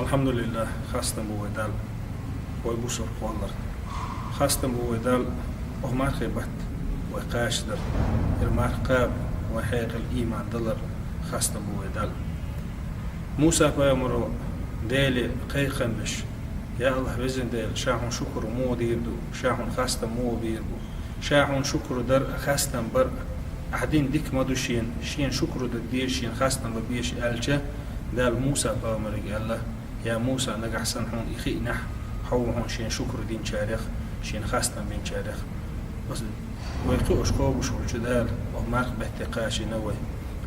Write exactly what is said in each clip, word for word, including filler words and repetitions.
Алхьамдулиллахь, хастам бу вай Далла, вай бусалба кхоллар. Хастам бу вай Далла, оха мархий бетта вай кхачадар. Ира марха кхаба, вай хьекъал, иман далар, хастам бу вай Далла. Муса пайхамаро Деле кхайкхам беш: «Я Аллахь, везан Дела, ша хьуна шукур муха дийр ду, ша хьуна хастам муха бийр бу? Ша хьуна шукур дар а, хастам бар а, ахь дина дика ма ду шена, шена шукур дан деза, шена хастам бан беза», аьлча, Дала Муса пайхамарга аьлла: «Я Муса, нагахь санна хьуна и хиънехь, хьо ву хьуна шена шукур динчарех, шена хастам бинчарех». Аса вай кхиош, кхобуш волчу Дала оха марха бетте кхачийна вай.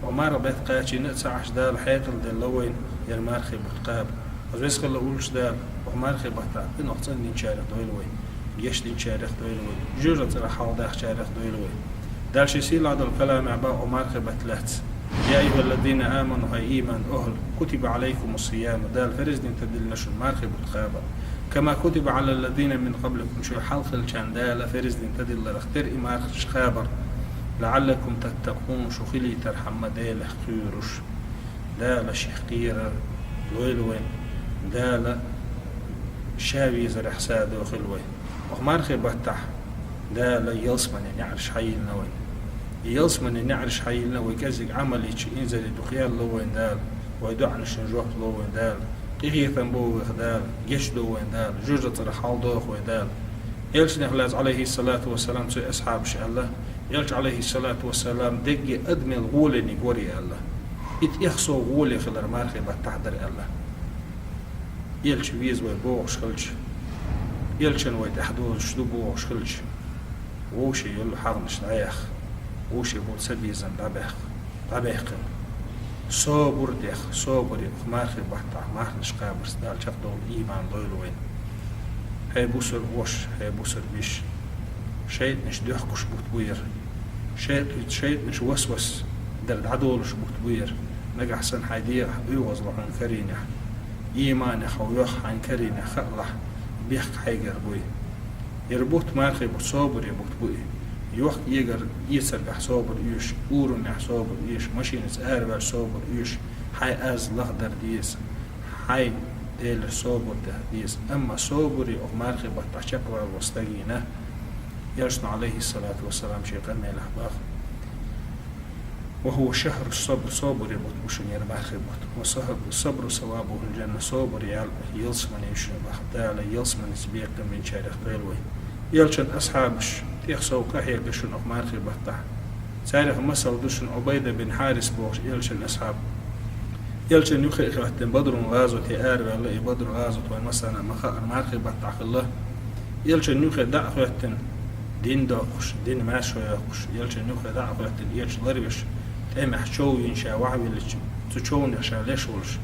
Оха марха бетта кхачийна а ца Ӏаш, Дала хьекъал делла вайна ира мархий бутт кхаба. Аса веза хилла волчу Дала оха мархий баттахь къинойх цӀандинчарех дойла вай, геч динчарех дойла вай, жоьжахати цӀарах хьалхадахчарех дойла вай. Дала шен сийлахь долу каламехь боху оха мархий бетта лаьцна: «Я айюхаллазина аману», хӀай ийман охӀла, «кутиба Ӏалайкумус-сияму», Дала фарз дина тадиллина шуна мархий бутт кхаба, «кама кутиба Ӏалаллазина мин къабликум», шух хьалха хиллачарна Дала фарз дина тадилларх тера и мархаш кхабар, «лаӀаллакум таттакъун», шу хилийтархьама Делах кхоьруш. Дала ших кхерар лойла вайн, Дала ша везарехь садохийла вай. Оха мархий баттахь Дала ялсаманин неӀарш хьайиллина вайна. И ялсаманин неӀарш хьайиллина вай кӀеззиг Ӏамал йича, инзаре дукха ял ло вайна Дала, вай доӀанашна жоп ло вайна Дала, къинхетам бо вайх Дала, гечдо вайна Дала, жоьжахати цӀарах хьалхадоху вай Дала. Элчанах лаьцна, Ӏалайхиссалату вассалам, цуьнан асхьабаша аьлла: «Элча, Ӏалайхиссалату вассалам, дегге адамел гӀоле вара», аьлла. И тӀех сов гӀоле хилар мархий баттахь дара аьлла. Элча веза вай бохуш хилча, Элчанна вай тӀаьхьа дозуш ду бохуш хилча, вовшийн йолу хьагӀнаш дӀаяьхна, вовшийн болу цабезам дӀабаьккхина, дӀабаьккхина. Собар деха, собаре оха мархий баттахь марханаш кхабарца Дала чекхдовла ийман лойла вайна. ХӀей бусалба ваша, хӀей бусалба йиша, шайтӀанаш доьхкуш бутт бу яра. ШайтӀа-, шайтӀанаш васвас дар дӀадолуш бутт бу яра. Нагахь санна хьайн дегӀахь оьгӀазло хьуна карийнехь, ийманехь хьо воьхна хьайна карийнехь, хаалахь, бехк хьайгара буй. Яра бутт мархий бутт, собаре бутт бу и. Йохк-эгар эцаргахь собар оьшу, урамехь собар оьшу, машинаца араваьлча собар оьшу, хьайн аз лахдар деза, хьайн Делера собар дехьа деза. Амма собаре оха мархий баттахь чекхвалло стагана, Элчано, Ӏалайхиссалату вассалам, шен къамелехь боху: «Ва хӀува шахӀру сабр», собаре бутт бу шуна яра мархий бутт. «Ва сахаб-, сабру савабухул жанна», собар ял ялсамане ю шуна боху. Дала ялсаманица бекхам бинчарех дойла вай. Элчан асхьабаш тӀех сов къахьега шуна оха мархий баттахь. Царех масал ду шуна Ӏубайда бин Хьарис бохуш Элчан асхьаб. Элчан юххе а хӀоьттина Бадрун гӀазоте араваьлла, и Бадру гӀазот вайн массарна а ма хаара, мархий баттахь хилла. Элчан юххе дӀа а хӀоьттина, дин доккхуш, дин маьрша йоккхуш, Элчан юххе дӀа а хӀоьттина, Элча ларвеш, тӀемехь чов йина ша вахьавиллича, цу човнех ша леш волуш,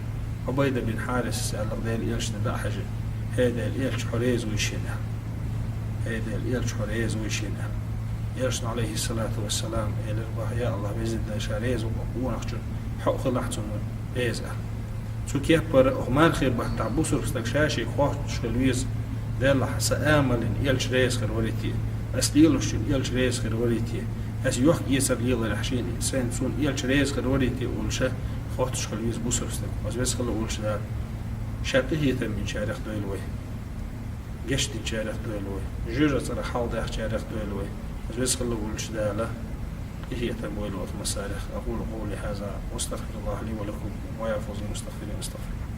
Ӏубайда бин Хьарисас аьлла Делан Элчане дӀа а хьаьжина: «ХӀей Делан Элча, хьо реза вуй шена?» аьлла. «ХӀей Делан Элча, хьо реза вуй шена?» аьлла. Элчано, Ӏалайхиссалату вассалам, элира боху: «Я АллахӀ, везан Дела, ша реза ву оха къонахчунна, хьо а хилахь цунна реза», аьлла. Цу кеппара оха мархий баттахь бусалба стаг ша-шега хоттуш хила веза: «Делахь, сан амаллина Элча реза хир варий те? Ас лелош йолу Элча реза хир варий те? Ас йохк-эцар леларехь шена, сайна цунна Элча реза хир варий те?» олуш хоттуш хила веза бусалба стаг. Аса веза хилла волчу Дала ша къинхетам бинчарех дойла вай, гечдинчарех дойла вай, жоьжахати цӀарах хьалхадахчарех дойла вай. Аса веза хилла волчу Дала къинхетам бойла вай массарех. أقول قولي هذا وأستغفر الله لي ولكم ويا فوز المستغفرين استغفروه.